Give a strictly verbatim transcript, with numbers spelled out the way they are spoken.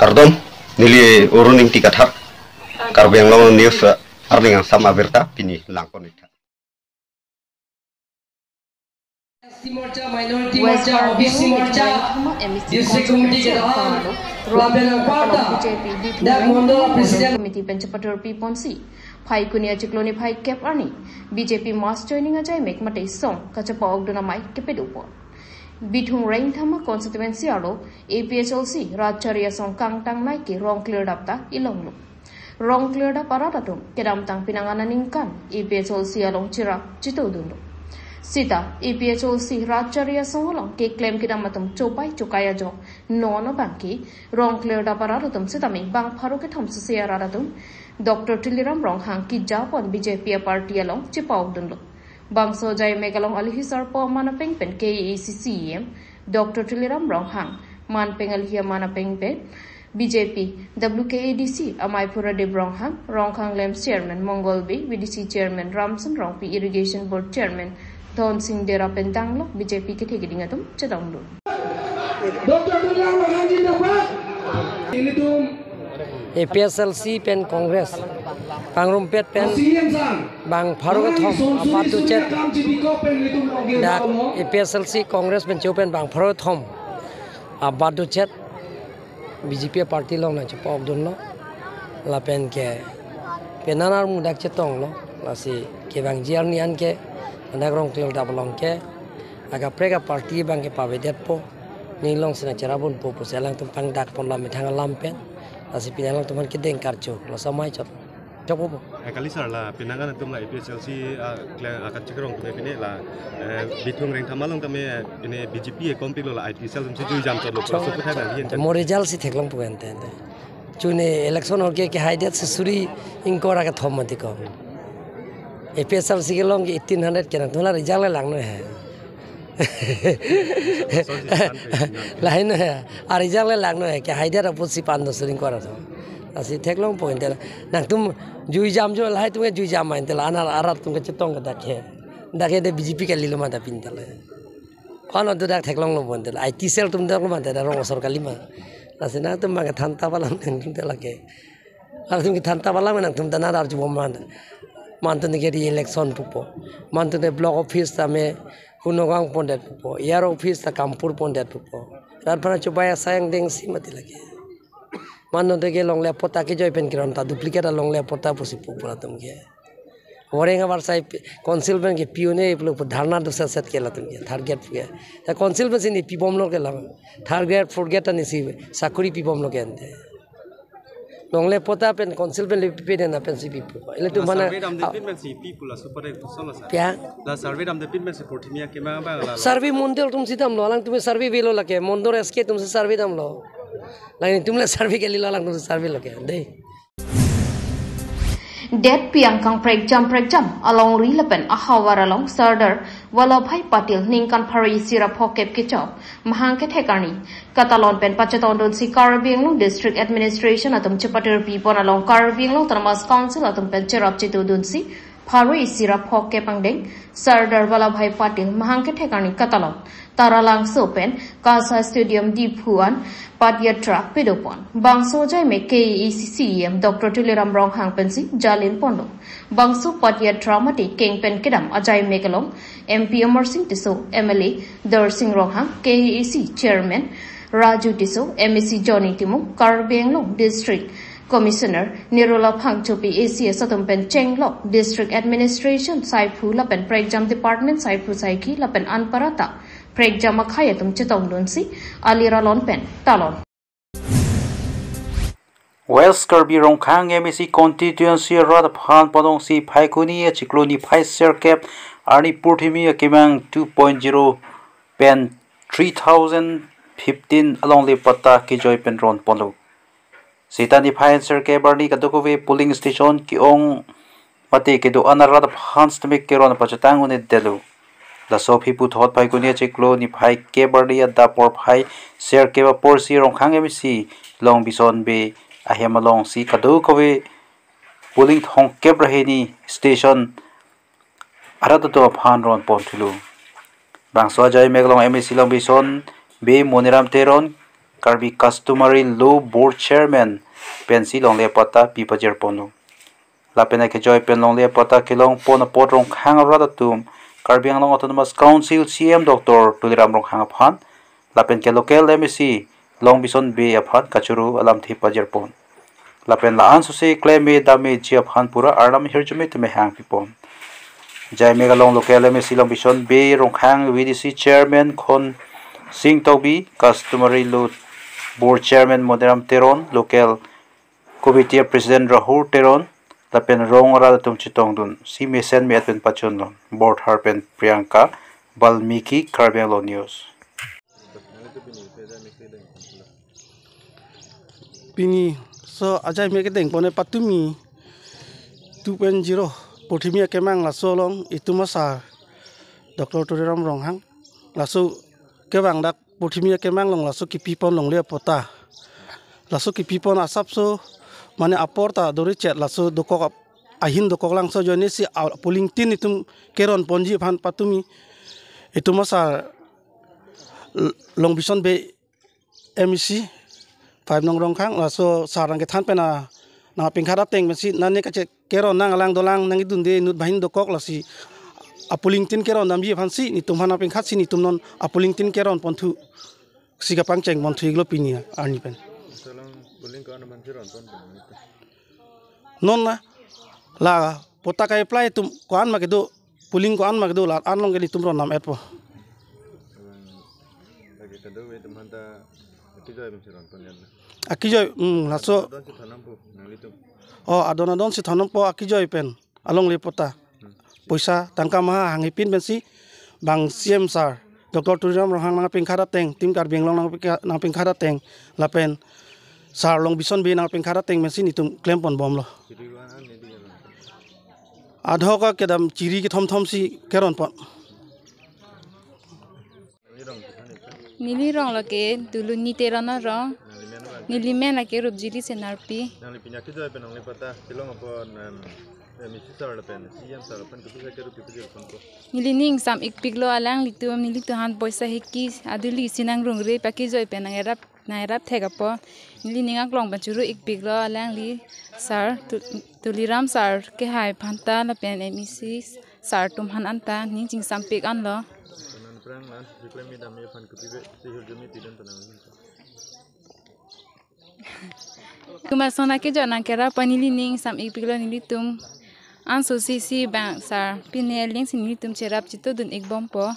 Kardom, neli Arun Ingti Kathar, Karbi Anglong News, eh, arni kangsam abirta pini langpon-iktha. West Karbi Anglong District Committee kedam, lapen anparta dak Mondol President Committee pen chepathurpi ponsi, Phaikuni achiklo niphai kep arni B J P mass joining ajaimek mate song kachepa-okdun amei kepadopon. Bithung Rengthama constituency arlo A P H L C rat chari asong kangtangnei ke rong klirdap ta ilonglo. Rong klirdap arat atum kedamtang penang aningkan A P H L C along cherap chetodunlo. Seta A P H L C rat chari asong along keklem kedam atum chopai chokai ajok non abangke rong klirdap arat atum setame bang pharo kethom sese arat atum Doctor Tuliram Ronghang kejapon B J P a-party along chepa-okdunlo. Bangso ajaimek along alihi sarpo aman apeng pen K A A C C E M Doctor Tuliram Ronghang, manpeng alihi aman apeng pen B J P W K A D C amei Puradev Ronghang, Rongkhang LAMPS Chairman Mongol Bey, V D C Chairman Ramson Rongpi, Irrigation Board Chairman Dhonsing Dera pen danglok B J P kethe keding atum chetongdun. Doctor Tuliram Ronghang jindabad. Ilitum A P H L C pen Congress pangrumpet pen bang pharo kethom abat duchet, dak A P H L C Congress pen cheu pen bang pharo kethom abat duchet B J P a-party along nangchepa-okdunlo. Lapen ke penang armu dak chetonglo. Lasi kevangji arni an ke dak rong klirdap along ke akaprek a-party abangke pavedetpo, ning alongsi nangcherapdunpo pusi alangtum pangdakpon lam methang alam pen. Lasi pini alangtum aphan kedeng karcho, laso amei chot. Chokpo. Eh, kali sir, la penang an atum la A P H L C, ah, kle-, ah, kachiklo atum pine la, eh, Bithung Rengthama along tame, eh, pine B J P ekom piklo la I T cell atum si jui jam chotlo. Chok. Laso aputhak nangli ente. Mo result si theklongpo ente ente. Chune election hall ke kehaidet si suri ingkoi ra kethom mati ko. A P H L C kelong ke eighteen hundred ke nangtum la result le langnon he. Lahai non he. A-result le langnon he. Kehaidet apotsi pan do suri ingkoi ra do. Lasi theklongpo ente. Nangtum jui jam jo lahai atum ke jui jam ma ente la, anar arat atum ke chetong ke dak he. Dak he de B J P kalilo ma dak pini ta le. Kono tu dak theklonglo bon ente la. I T cell atum daklo ma ente, dak rong asor kalima. Lasi nangtum bang kethan ta alam nangtum ta lake. Atum kethan ta alam nangtum ta nar arjubom ma ente. Mantu ne ke re-election pupo. Mantu ne block office tame Hunogang pondet pupo. E R O office ta Kampur pondet pupo. Rat aphan chobai asai angdeng si mati lake. Mantu ne ke longle patta kejoi pen keron ta duplicate alongle patta pusi pupo latum ke. Wareng abar sai pe-, council pen ke P O ne pulo pu dharna do set set ke latum ke, third grade ke. Ta council pensi ne pibomlo ke la. Third grade, fourth grade ta ne si sakuri pibomlo ke ente. Longle patta pen council pen le pipe den na pensi pipo. Ilitum la mana survey damde a- pin pensi pipo la super ek solo sa. Kya? La survey damde pin pensi Purthimi akemang abang la. Survey Mondol atum si damlo, alangtum survey avelo lake, Mondol S K atum si survey damlo. Latum le survey kalilo, alangtum si survey lo ke, dei. Detpi angkang prekjam prekjam alongri lapen ahavar along Sardar Vallabhbhai Patil ningkan pharo isi ra phokep kechok mahang kethek arni katalon pen pachetongdunsi Karbi Anglong District Administration atum chepathurpi pon along Karbi Anglong Autonomous Council atum pen cherap chetodunsi pharo isi ra phokep angdeng Sardar Vallabhbhai Patil mahang kethek arni katalon Taralangso pen Kasa Stadium Diphu an Padyatra padopon. Bangso ajaimek K A A C C E M Doctor Tuliram Ronghang pensi jalin ponlo. Bangso Padyatra mate keng pen kedam ajaimek along M P Amarsing Tisso, M L A Darsing Ronghang, K A A C Chairman Raju Tisso, M A C Johnny Timung, Karbi Anglong District Commissioner Nirula Phangchopi, A C S atum pen chenglok, District Administration saiphu lapen prekjam department saiphu saikhi lapen anparta prekjam akhei atum chetongdunsi ali ralon pen talon. West Karbi Rongkhang M A C constituency arat aphan padongsi Phaikuni achiklo niphai serkep arni Purthimi akemang two point zero pen three thousand fifteen alongle patta kejoi pen ron ponlo. Seta niphai serkep arni kadokave polling station ke-ong mate kedo-an arat aphan sitame keron pachetang un-edetlo. Laso aphi puthot Phaikuni achiklo niphai kep arni adap porphai serkep aporsi Rongkhang M A C Longbison Bey ahem alongsi kadokave polling thomkep ra hini station arat atum aphan ron ponthulo. Bangso ajaimek along M A C Longbison Bey, Moniram Teron, Karbi Customary Law Board Chairman pensi longle apatta pi pajirponlo. Lapen akejoi pen longle apatta kelongpon apot Rongkhang arat atum Karbi Anglong Autonomous Council C E M Doctor Tuliram Ronghang aphan lapen ke local M A C Longbison Bey aphan kachoro alamthe pajirpon. Lapen la-an sose klemme damme ji aphan pura arnam hirjume tame hangpipon. Ajaime along local M A C Longbison Bey, Rongkhang V D C Chairman Khonsing Tokbi, Customary Law Board Chairman Moniram Teron, local committee president Rahul Teron, lapen rong arat atum chetongdun si mesen me-et pen pachunlon. Borthar pen Priyanka Balmiki, Karbi Anglong News. Pini so ajaime kedengpon apatumi two point zero Porthimi akemang laso along itum asar Doctor Tuliram Ronghang laso kevang dak Porthimi akemang along laso kipipon longle apatta. Laso kipipon asapso mane apor ta dori chet laso dokok ap-, ahin dokok langso ajoine si a-, polling tin itum keronponji aphan patumi itum asar L-, Longbison Bey M A C five nong Rongkhang laso sar nangkethan pen a nangpingkhat ateng pensi nane kache keron nang alang dolang nangkedunde inut banghini dokok lasi apolling tin keron damji aphansi netum aphan nangpingkhat si netum non apolling tin keronponthu si kapangchengponthu iklo pini arni pen. Salang polling ko-an aphan keronpon. Non na la patta ka-apply atum ko-an ma kedo, polling ko-an ma kedo, la-an along ke netum ronnam-etpo. Abang lake kadokave atum aphanta akejoi pen si ronpon ya na. Akejoi, hmm, laso. Adon si thannangpo nanglitum. Oh, adon adon si thannangpo akejoi pen alongle apatta. Poisa tangka maha hanghipin pensi bang C E M sar Doctor Tuliram Ronghang nangpingkhat ateng, Team Karbi Anglong nangpingka-, nangpingkhat ateng, lapen sar Longbison Bey nangpingkhat ateng pensi netum klemponbomlo. Adhoka kedam chiri kethom thom si keronpon. Neli rong lake Duluni Teron arong. Neli men lake Rupjili Senarpi. Nangli pini akejoi pen longle apatta kelong apot, em, em, M A C sar lapen C E M sar aphan kopi sa keru kopi jil ponpo. Neli ning sam ikpiklo alanglitum, nelitum aphan poisa hiki aduli si nangrungre pakejoi pen nangerap nangerap thek apot. Neli ning aklong pen choro ikpiklo alangli sar Tu-, Tuliram sar kehai aphanta lapen M A C sar atum aphan anta ning chingsampik anlo. Nangphrang la-an si klemme damme aphan kopi ave si hirjume pidun tonang. Tum ason akejoi nangkerap apot neli ning sam ikpiklo, nelitum anso si si bang sar pine aling si nelitum cherap chetongdun ikbompo.